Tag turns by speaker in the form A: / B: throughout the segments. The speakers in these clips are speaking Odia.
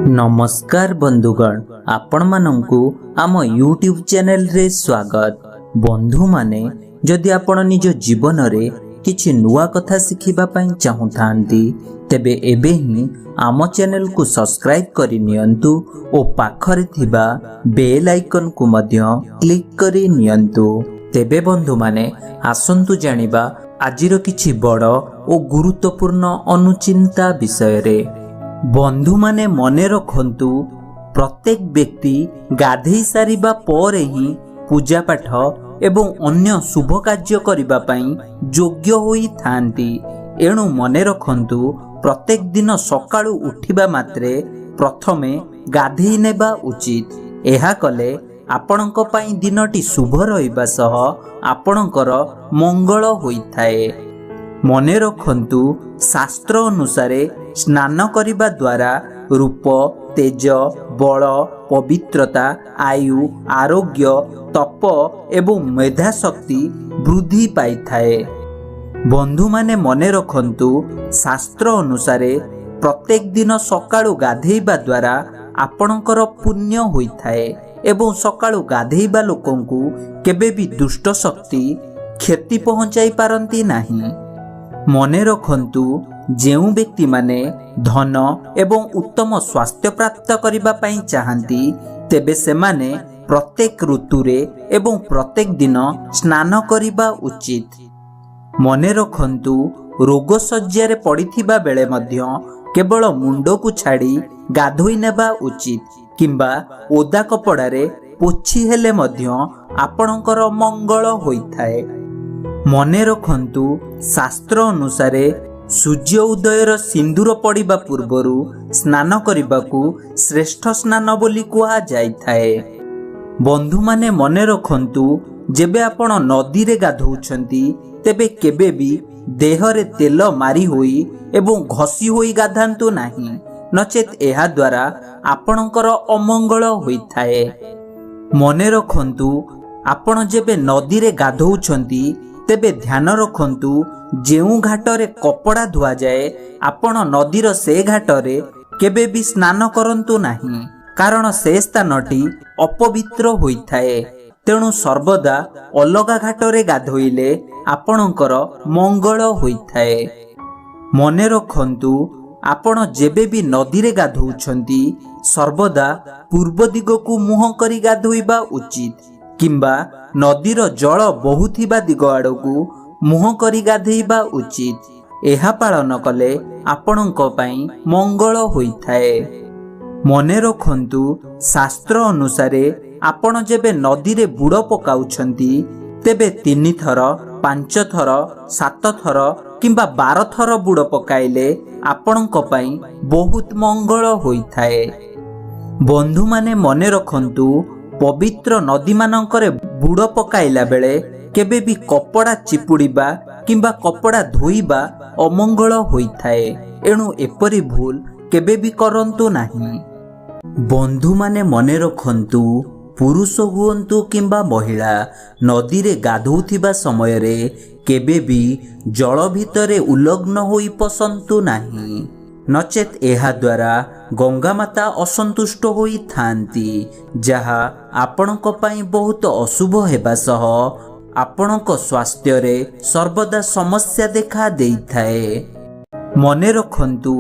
A: ନମସ୍କାର ବନ୍ଧୁଗଣ, ଆପଣମାନଙ୍କୁ ଆମ ୟୁଟ୍ୟୁବ୍ ଚ୍ୟାନେଲରେ ସ୍ୱାଗତ। ବନ୍ଧୁମାନେ, ଯଦି ଆପଣ ନିଜ ଜୀବନରେ କିଛି ନୂଆ କଥା ଶିଖିବା ପାଇଁ ଚାହୁଁଥାନ୍ତି, ତେବେ ଏବେ ହିଁ ଆମ ଚ୍ୟାନେଲକୁ ସବସ୍କ୍ରାଇବ୍ କରି ନିଅନ୍ତୁ ଓ ପାଖରେ ଥିବା ବେଲ୍ ଆଇକନ୍କୁ ମଧ୍ୟ କ୍ଲିକ୍ କରି ନିଅନ୍ତୁ। ତେବେ ବନ୍ଧୁମାନେ, ଆସନ୍ତୁ ଜାଣିବା ଆଜିର କିଛି ବଡ଼ ଓ ଗୁରୁତ୍ୱପୂର୍ଣ୍ଣ ଅନୁଚିନ୍ତା ବିଷୟରେ। ବନ୍ଧୁମାନେ, ମନେ ରଖନ୍ତୁ, ପ୍ରତ୍ୟେକ ବ୍ୟକ୍ତି ଗାଧେଇ ସାରିବା ପରେ ହିଁ ପୂଜା ପାଠ ଏବଂ ଅନ୍ୟ ଶୁଭ କାର୍ଯ୍ୟ କରିବା ପାଇଁ ଯୋଗ୍ୟ ହୋଇଥାନ୍ତି। ଏଣୁ ମନେ ରଖନ୍ତୁ, ପ୍ରତ୍ୟେକ ଦିନ ସକାଳୁ ଉଠିବା ମାତ୍ରେ ପ୍ରଥମେ ଗାଧେଇ ନେବା ଉଚିତ। ଏହା କଲେ ଆପଣଙ୍କ ପାଇଁ ଦିନଟି ଶୁଭ ରହିବା ସହ ଆପଣଙ୍କର ମଙ୍ଗଳ ହୋଇଥାଏ। ମନେ ରଖନ୍ତୁ, ଶାସ୍ତ୍ର ଅନୁସାରେ ସ୍ନାନ କରିବା ଦ୍ୱାରା ରୂପ, ତେଜ, ବଳ, ପବିତ୍ରତା, ଆୟୁ, ଆରୋଗ୍ୟ, ତପ ଏବଂ ମେଧା ଶକ୍ତି ବୃଦ୍ଧି ପାଇଥାଏ। ବନ୍ଧୁମାନେ, ମନେ ରଖନ୍ତୁ, ଶାସ୍ତ୍ର ଅନୁସାରେ ପ୍ରତ୍ୟେକ ଦିନ ସକାଳୁ ଗାଧେଇବା ଦ୍ୱାରା ଆପଣଙ୍କର ପୁଣ୍ୟ ହୋଇଥାଏ ଏବଂ ସକାଳୁ ଗାଧେଇବା ଲୋକଙ୍କୁ କେବେ ବି ଦୁଷ୍ଟ ଶକ୍ତି କ୍ଷତି ପହଞ୍ଚାଇ ପାରନ୍ତି ନାହିଁ। ମନେ ରଖନ୍ତୁ, ଯେଉଁ ବ୍ୟକ୍ତିମାନେ ଧନ ଏବଂ ଉତ୍ତମ ସ୍ୱାସ୍ଥ୍ୟ ପ୍ରାପ୍ତ କରିବା ପାଇଁ ଚାହାନ୍ତି, ତେବେ ସେମାନେ ପ୍ରତ୍ୟେକ ଋତୁରେ ଏବଂ ପ୍ରତ୍ୟେକ ଦିନ ସ୍ନାନ କରିବା ଉଚିତ। ମନେ ରଖନ୍ତୁ, ରୋଗ ଶଯ୍ୟାରେ ପଡ଼ିଥିବା ବେଳେ ମଧ୍ୟ କେବଳ ମୁଣ୍ଡକୁ ଛାଡ଼ି ଗାଧୋଇ ନେବା ଉଚିତ କିମ୍ବା ଓଦା କପଡ଼ାରେ ପୋଛି ହେଲେ ମଧ୍ୟ ଆପଣଙ୍କର ମଙ୍ଗଳ ହୋଇଥାଏ। ମନେ ରଖନ୍ତୁ, ଶାସ୍ତ୍ର ଅନୁସାରେ ସୂର୍ଯ୍ୟ ଉଦୟର ସିନ୍ଦୁର ପଡ଼ିବା ପୂର୍ବରୁ ସ୍ନାନ କରିବାକୁ ଶ୍ରେଷ୍ଠ ସ୍ନାନ ବୋଲି କୁହାଯାଇଥାଏ। ବନ୍ଧୁମାନେ, ମନେ ରଖନ୍ତୁ, ଯେବେ ଆପଣ ନଦୀରେ ଗାଧୋଉଛନ୍ତି, ତେବେ କେବେ ବି ଦେହରେ ତେଲ ମାରି ହୋଇ ଏବଂ ଘଷି ହୋଇ ଗାଧାନ୍ତୁ ନାହିଁ, ନଚେତ୍ ଏହାଦ୍ୱାରା ଆପଣଙ୍କର ଅମଙ୍ଗଳ ହୋଇଥାଏ। ମନେ ରଖନ୍ତୁ, ଆପଣ ଯେବେ ନଦୀରେ ଗାଧୋଉଛନ୍ତି, ତେବେ ଧ୍ୟାନ ରଖନ୍ତୁ, ଯେଉଁ ଘାଟରେ କପଡ଼ା ଧୁଆଯାଏ, ଆପଣ ନଦୀର ସେ ଘାଟରେ କେବେ ବି ସ୍ନାନ କରନ୍ତୁ ନାହିଁ, କାରଣ ସେ ସ୍ଥାନଟି ଅପବିତ୍ର ହୋଇଥାଏ। ତେଣୁ ସର୍ବଦା ଅଲଗା ଘାଟରେ ଗାଧୋଇଲେ ଆପଣଙ୍କର ମଙ୍ଗଳ ହୋଇଥାଏ। ମନେ ରଖନ୍ତୁ, ଆପଣ ଯେବେ ବି ନଦୀରେ ଗାଧୋଉଛନ୍ତି, ସର୍ବଦା ପୂର୍ବ ଦିଗକୁ ମୁହଁ କରି ଗାଧୋଇବା ଉଚିତ କିମ୍ବା ନଦୀର ଜଳ ବହୁଥିବା ଦିଗ ଆଡ଼କୁ ମୁହଁ କରି ଗାଧେଇବା ଉଚିତ। ଏହା ପାଳନ କଲେ ଆପଣଙ୍କ ପାଇଁ ମଙ୍ଗଳ ହୋଇଥାଏ। ମନେ ରଖନ୍ତୁ, ଶାସ୍ତ୍ର ଅନୁସାରେ ଆପଣ ଯେବେ ନଦୀରେ ବୁଡ଼ ପକାଉଛନ୍ତି, ତେବେ 3 ଥର, 5 ଥର, 7 ଥର କିମ୍ବା 12 ଥର ବୁଡ଼ ପକାଇଲେ ଆପଣଙ୍କ ପାଇଁ ବହୁତ ମଙ୍ଗଳ ହୋଇଥାଏ। ବନ୍ଧୁମାନେ, ମନେ ରଖନ୍ତୁ, ପବିତ୍ର ନଦୀମାନଙ୍କରେ ବୁଡ଼ ପକାଇଲା ବେଳେ କେବେ ବି କପଡ଼ା ଚିପୁଡ଼ିବା କିମ୍ବା କପଡ଼ା ଧୋଇବା ଅମଙ୍ଗଳ ହୋଇଥାଏ। ଏଣୁ ଏପରି ଭୁଲ କେବେ ବି କରନ୍ତୁ ନାହିଁ। ବନ୍ଧୁମାନେ, ମନେ ରଖନ୍ତୁ, ପୁରୁଷ ହୁଅନ୍ତୁ କିମ୍ବା ମହିଳା, ନଦୀରେ ଗାଧୋଉଥିବା ସମୟରେ କେବେ ବି ଜଳ ଭିତରେ ଉଲଗ୍ନ ହୋଇ ପଶନ୍ତୁ ନାହିଁ, ନଚେତ୍ ଏହାଦ୍ୱାରା ଗଙ୍ଗା ମାତା ଅସନ୍ତୁଷ୍ଟ ହୋଇଥାନ୍ତି, ଯାହା ଆପଣଙ୍କ ପାଇଁ ବହୁତ ଅଶୁଭ ହେବା ସହ ଆପଣଙ୍କ ସ୍ୱାସ୍ଥ୍ୟରେ ସର୍ବଦା ସମସ୍ୟା ଦେଖା ଦେଇଥାଏ। ମନେ ରଖନ୍ତୁ,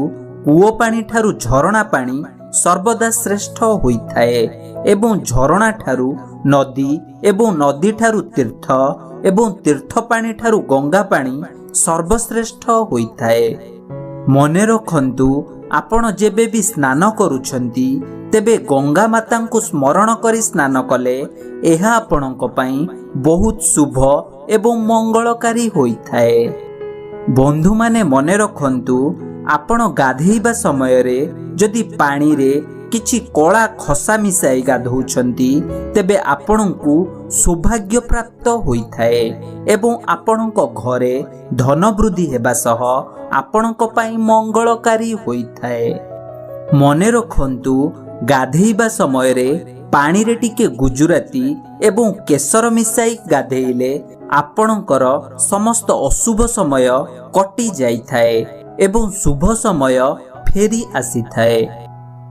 A: କୂଅ ପାଣି ଠାରୁ ଝରଣା ପାଣି ସର୍ବଦା ଶ୍ରେଷ୍ଠ ହୋଇଥାଏ ଏବଂ ଝରଣା ଠାରୁ ନଦୀ ଏବଂ ନଦୀ ଠାରୁ ତୀର୍ଥ ଏବଂ ତୀର୍ଥ ପାଣି ଠାରୁ ଗଙ୍ଗା ପାଣି ସର୍ବଶ୍ରେଷ୍ଠ ହୋଇଥାଏ। ମନେ ରଖନ୍ତୁ, ଆପଣ ଯେବେ ବି ସ୍ନାନ କରୁଛନ୍ତି, ତେବେ ଗଙ୍ଗା ମାତାଙ୍କୁ ସ୍ମରଣ କରି ସ୍ନାନ କଲେ ଏହା ଆପଣଙ୍କ ପାଇଁ ବହୁତ ଶୁଭ ଏବଂ ମଙ୍ଗଳକାରୀ ହୋଇଥାଏ। ବନ୍ଧୁମାନେ, ମନେ ରଖନ୍ତୁ, ଆପଣ ଗାଧେଇବା ସମୟରେ ଯଦି ପାଣିରେ କିଛି କଳା ଖସା ମିଶାଇ ଗାଧୋଉଛନ୍ତି, ତେବେ ଆପଣଙ୍କୁ ସୌଭାଗ୍ୟ ପ୍ରାପ୍ତ ହୋଇଥାଏ ଏବଂ ଆପଣଙ୍କ ଘରେ ଧନ ବୃଦ୍ଧି ହେବା ସହ ଆପଣଙ୍କ ପାଇଁ ମଙ୍ଗଳକାରୀ ହୋଇଥାଏ। ମନେ ରଖନ୍ତୁ, ଗାଧେଇବା ସମୟରେ ପାଣିରେ ଟିକେ ଗୁଜୁରାତି ଏବଂ କେଶର ମିଶାଇ ଗାଧେଇଲେ ଆପଣଙ୍କର ସମସ୍ତ ଅଶୁଭ ସମୟ କଟି ଯାଇଥାଏ ଏବଂ ଶୁଭ ସମୟ ଫେରି ଆସିଥାଏ।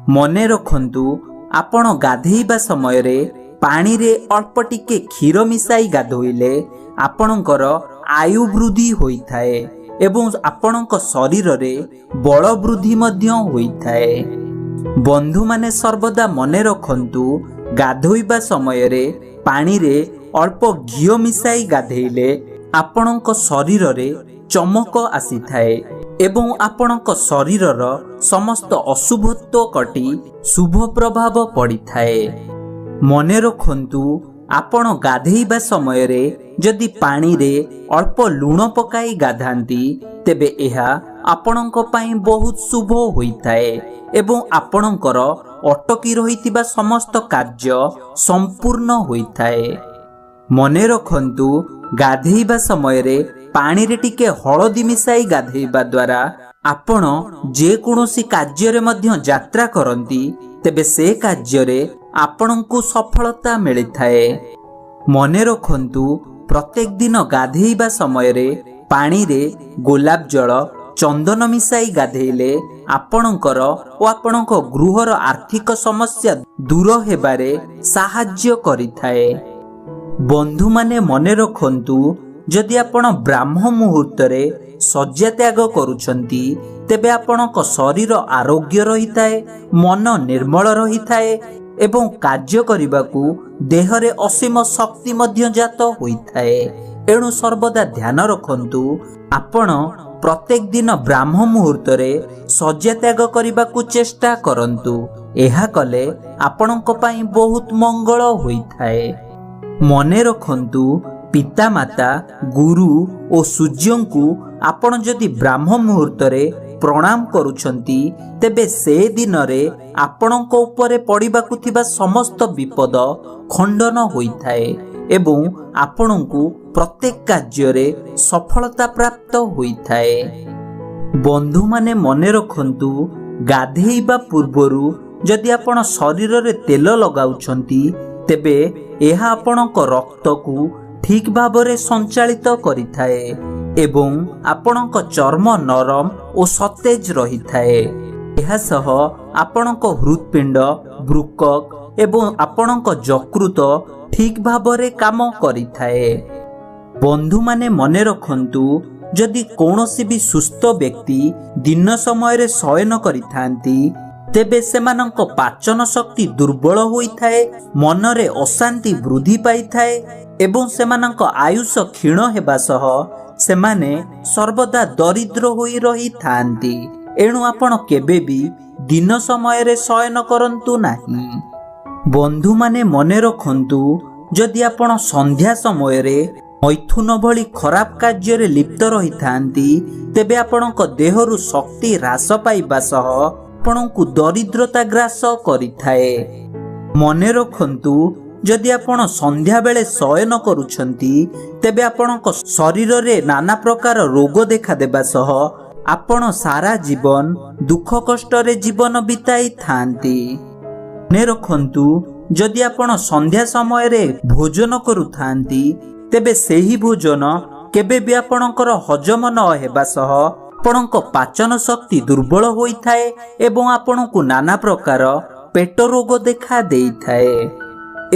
A: ମନେ ରଖନ୍ତୁ, ଆପଣ ଗାଧେଇବା ସମୟରେ ପାଣିରେ ଅଳ୍ପ ଟିକେ କ୍ଷୀର ମିଶାଇ ଗାଧୋଇଲେ ଆପଣଙ୍କର ଆୟୁ ବୃଦ୍ଧି ହୋଇଥାଏ ଏବଂ ଆପଣଙ୍କ ଶରୀରରେ ବଳ ବୃଦ୍ଧି ମଧ୍ୟ ହୋଇଥାଏ। ବନ୍ଧୁମାନେ, ସର୍ବଦା ମନେ ରଖନ୍ତୁ, ଗାଧୋଇବା ସମୟରେ ପାଣିରେ ଅଳ୍ପ ଘିଅ ମିଶାଇ ଗାଧେଇଲେ ଆପଣଙ୍କ ଶରୀରରେ ଚମକ ଆସିଥାଏ ଏବଂ ଆପଣଙ୍କ ଶରୀରର ସମସ୍ତ ଅଶୁଭତ୍ୱ କଟି ଶୁଭ ପ୍ରଭାବ ପଡ଼ିଥାଏ। ମନେ ରଖନ୍ତୁ, ଆପଣ ଗାଧେଇବା ସମୟରେ ଯଦି ପାଣିରେ ଅଳ୍ପ ଲୁଣ ପକାଇ ଗାଧାନ୍ତି, ତେବେ ଏହା ଆପଣଙ୍କ ପାଇଁ ବହୁତ ଶୁଭ ହୋଇଥାଏ ଏବଂ ଆପଣଙ୍କର ଅଟକି ରହିଥିବା ସମସ୍ତ କାର୍ଯ୍ୟ ସମ୍ପୂର୍ଣ୍ଣ ହୋଇଥାଏ। ମନେ ରଖନ୍ତୁ, ଗାଧେଇବା ସମୟରେ ପାଣିରେ ଟିକେ ହଳଦୀ ମିଶାଇ ଗାଧେଇବା ଦ୍ୱାରା ଆପଣ ଯେକୌଣସି କାର୍ଯ୍ୟରେ ମଧ୍ୟ ଯାତ୍ରା କରନ୍ତି, ତେବେ ସେ କାର୍ଯ୍ୟରେ ଆପଣଙ୍କୁ ସଫଳତା ମିଳିଥାଏ। ମନେ ରଖନ୍ତୁ, ପ୍ରତ୍ୟେକ ଦିନ ଗାଧେଇବା ସମୟରେ ପାଣିରେ ଗୋଲାପ ଜଳ, ଚନ୍ଦନ ମିଶାଇ ଗାଧେଇଲେ ଆପଣଙ୍କର ଓ ଆପଣଙ୍କ ଗୃହର ଆର୍ଥିକ ସମସ୍ୟା ଦୂର ହେବାରେ ସାହାଯ୍ୟ କରିଥାଏ। ବନ୍ଧୁମାନେ, ମନେ ରଖନ୍ତୁ, ଯଦି ଆପଣ ବ୍ରାହ୍ମ ମୁହୂର୍ତ୍ତରେ ଶଯ୍ୟା ତ୍ୟାଗ କରୁଛନ୍ତି, ତେବେ ଆପଣଙ୍କ ଶରୀର ଆରୋଗ୍ୟ ରହିଥାଏ, ମନ ନିର୍ମଳ ରହିଥାଏ ଏବଂ କାର୍ଯ୍ୟ କରିବାକୁ ଦେହରେ ଅସୀମ ଶକ୍ତି ମଧ୍ୟ ଜାତ ହୋଇଥାଏ। ଏଣୁ ସର୍ବଦା ଧ୍ୟାନ ରଖନ୍ତୁ, ଆପଣ ପ୍ରତ୍ୟେକ ଦିନ ବ୍ରାହ୍ମ ମୁହୂର୍ତ୍ତରେ ଶଯ୍ୟା ତ୍ୟାଗ କରିବାକୁ ଚେଷ୍ଟା କରନ୍ତୁ। ଏହା କଲେ ଆପଣଙ୍କ ପାଇଁ ବହୁତ ମଙ୍ଗଳ ହୋଇଥାଏ। ମନେ ରଖନ୍ତୁ, ପିତାମାତା, ଗୁରୁ ଓ ସୂର୍ଯ୍ୟଙ୍କୁ ଆପଣ ଯଦି ବ୍ରାହ୍ମ ମୁହୂର୍ତ୍ତରେ ପ୍ରଣାମ କରୁଛନ୍ତି, ତେବେ ସେ ଦିନରେ ଆପଣଙ୍କ ଉପରେ ପଡ଼ିବାକୁ ଥିବା ସମସ୍ତ ବିପଦ ଖଣ୍ଡନ ହୋଇଥାଏ ଏବଂ ଆପଣଙ୍କୁ ପ୍ରତ୍ୟେକ କାର୍ଯ୍ୟରେ ସଫଳତା ପ୍ରାପ୍ତ ହୋଇଥାଏ। ବନ୍ଧୁମାନେ, ମନେ ରଖନ୍ତୁ, ଗାଧେଇବା ପୂର୍ବରୁ ଯଦି ଆପଣ ଶରୀରରେ ତେଲ ଲଗାଉଛନ୍ତି, ତେବେ ଏହା ଆପଣଙ୍କ ରକ୍ତକୁ ଠିକ୍ ଭାବରେ ସଞ୍ଚାଳିତ କରିଥାଏ ଏବଂ ଆପଣଙ୍କ ଚର୍ମ ନରମ ଓ ସତେଜ ରହିଥାଏ। ଏହା ସହ ଆପଣଙ୍କ ହୃତ୍ପିଣ୍ଡ, ବୃକକ୍ ଏବଂ ଆପଣଙ୍କ ଯକୃତ ଠିକ୍ ଭାବରେ କାମ କରିଥାଏ। ବନ୍ଧୁମାନେ, ମନେ ରଖନ୍ତୁ, ଯଦି କୌଣସି ବି ସୁସ୍ଥ ବ୍ୟକ୍ତି ଦିନ ସମୟରେ ଶୟନ କରିଥାନ୍ତି, ତେବେ ସେମାନଙ୍କ ପାଚନ ଶକ୍ତି ଦୁର୍ବଳ ହୋଇଥାଏ, ମନରେ ଅଶାନ୍ତି ବୃଦ୍ଧି ପାଇଥାଏ ଏବଂ ସେମାନଙ୍କ ଆୟୁଷ କ୍ଷୀଣ ହେବା ସହ ସେମାନେ ସର୍ବଦା ଦରିଦ୍ର ହୋଇ ରହିଥାନ୍ତି। ଏଣୁ ଆପଣ କେବେ ବି ଦିନ ସମୟରେ ଶୟନ କରନ୍ତୁ ନାହିଁ। ବନ୍ଧୁମାନେ, ମନେ ରଖନ୍ତୁ, ଯଦି ଆପଣ ସନ୍ଧ୍ୟା ସମୟରେ ମୈଥୁନ ଭଳି ଖରାପ କାର୍ଯ୍ୟରେ ଲିପ୍ତ ରହିଥାନ୍ତି, ତେବେ ଆପଣଙ୍କ ଦେହରୁ ଶକ୍ତି ହ୍ରାସ ପାଇବା ସହ ଆପଣଙ୍କୁ ଦରିଦ୍ରତା ଗ୍ରାସ କରିଥାଏ। ମନେ ରଖନ୍ତୁ, ଯଦି ଆପଣ ସନ୍ଧ୍ୟାବେଳେ ଶୟନ କରୁଛନ୍ତି, ତେବେ ଆପଣଙ୍କ ଶରୀରରେ ନାନା ପ୍ରକାର ରୋଗ ଦେଖାଦେବା ସହ ଆପଣ ସାରା ଜୀବନ ଦୁଃଖ କଷ୍ଟରେ ଜୀବନ ବିତାଇଥାନ୍ତି। ମନେ ରଖନ୍ତୁ, ଯଦି ଆପଣ ସନ୍ଧ୍ୟା ସମୟରେ ଭୋଜନ କରୁଥାନ୍ତି, ତେବେ ସେହି ଭୋଜନ କେବେ ବି ଆପଣଙ୍କର ହଜମ ନ ହେବା ସହ ଆପଣଙ୍କ ପାଚନ ଶକ୍ତି ଦୁର୍ବଳ ହୋଇଥାଏ ଏବଂ ଆପଣଙ୍କୁ ନାନା ପ୍ରକାର ପେଟ ରୋଗ ଦେଖା ଦେଇଥାଏ।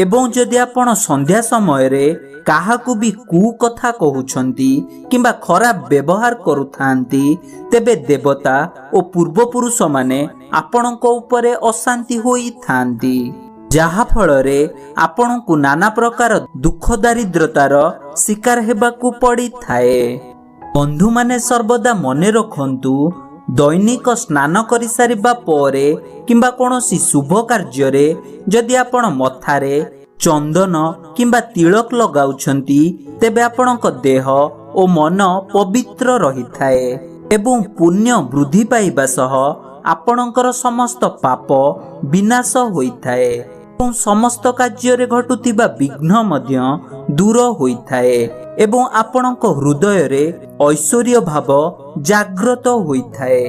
A: ଏବଂ ଯଦି ଆପଣ ସନ୍ଧ୍ୟା ସମୟରେ କାହାକୁ ବି କୁ କଥା କହୁଛନ୍ତି କିମ୍ବା ଖରାପ ବ୍ୟବହାର କରୁଥାନ୍ତି, ତେବେ ଦେବତା ଓ ପୂର୍ବପୁରୁଷମାନେ ଆପଣଙ୍କ ଉପରେ ଅଶାନ୍ତି ହୋଇଥାନ୍ତି, ଯାହାଫଳରେ ଆପଣଙ୍କୁ ନାନା ପ୍ରକାର ଦୁଃଖ ଦାରିଦ୍ରତାର ଶିକାର ହେବାକୁ ପଡ଼ିଥାଏ। ବନ୍ଧୁମାନେ, ସର୍ବଦା ମନେ ରଖନ୍ତୁ, ଦୈନିକ ସ୍ନାନ କରିସାରିବା ପରେ କିମ୍ବା କୌଣସି ଶୁଭ କାର୍ଯ୍ୟରେ ଯଦି ଆପଣ ମଥାରେ ଚନ୍ଦନ କିମ୍ବା ତିଳକ ଲଗାଉଛନ୍ତି, ତେବେ ଆପଣଙ୍କ ଦେହ ଓ ମନ ପବିତ୍ର ରହିଥାଏ ଏବଂ ପୁଣ୍ୟ ବୃଦ୍ଧି ପାଇବା ସହ ଆପଣଙ୍କର ସମସ୍ତ ପାପ ବିନାଶ ହୋଇଥାଏ ଏବଂ ସମସ୍ତ କାର୍ଯ୍ୟରେ ଘଟୁଥିବା ବିଘ୍ନ ମଧ୍ୟ ଦୂର ହୋଇଥାଏ ଏବଂ ଆପଣଙ୍କ ହୃଦୟରେ ଐଶ୍ୱର୍ଯ୍ୟ ଭାବ ଜାଗ୍ରତ ହୋଇଥାଏ।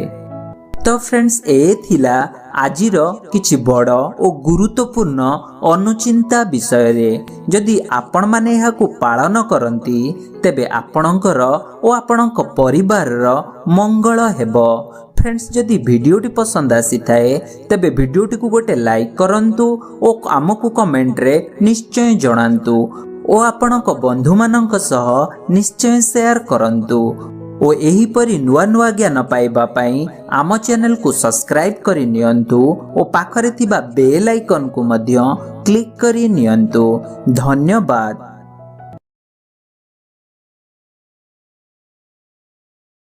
A: ତ ତ ଫ୍ରେଣ୍ଡସ୍, ଏ ଥିଲା ଆଜିର କିଛି ବଡ଼ ଓ ଗୁରୁତ୍ୱପୂର୍ଣ୍ଣ ଅନୁଚିନ୍ତା ବିଷୟରେ। ଯଦି ଆପଣମାନେ ଏହାକୁ ପାଳନ କରନ୍ତି, ତେବେ ଆପଣଙ୍କର ଓ ଆପଣଙ୍କ ପରିବାରର ମଙ୍ଗଳ ହେବ। ଫ୍ରେଣ୍ଡସ୍, ଯଦି ଭିଡ଼ିଓଟି ପସନ୍ଦ ଆସିଥାଏ, ତେବେ ଭିଡ଼ିଓଟିକୁ ଗୋଟେ ଲାଇକ୍ କରନ୍ତୁ ଓ ଆମକୁ କମେଣ୍ଟରେ ନିଶ୍ଚୟ ଜଣାନ୍ତୁ ଓ ଆପଣଙ୍କ ବନ୍ଧୁମାନଙ୍କ ସହ ନିଶ୍ଚୟ ସେୟାର କରନ୍ତୁ ଓ ଏହିପରି ନୂଆ ନୂଆ ଜ୍ଞାନ ପାଇବା ପାଇଁ ଆମ ଚ୍ୟାନେଲକୁ ସବସ୍କ୍ରାଇବ୍ କରି ନିଅନ୍ତୁ ଓ ପାଖରେ ଥିବା ବେଲ୍ ଆଇକନ୍କୁ ମଧ୍ୟ କ୍ଲିକ୍ କରି ନିଅନ୍ତୁ। ଧନ୍ୟବାଦ।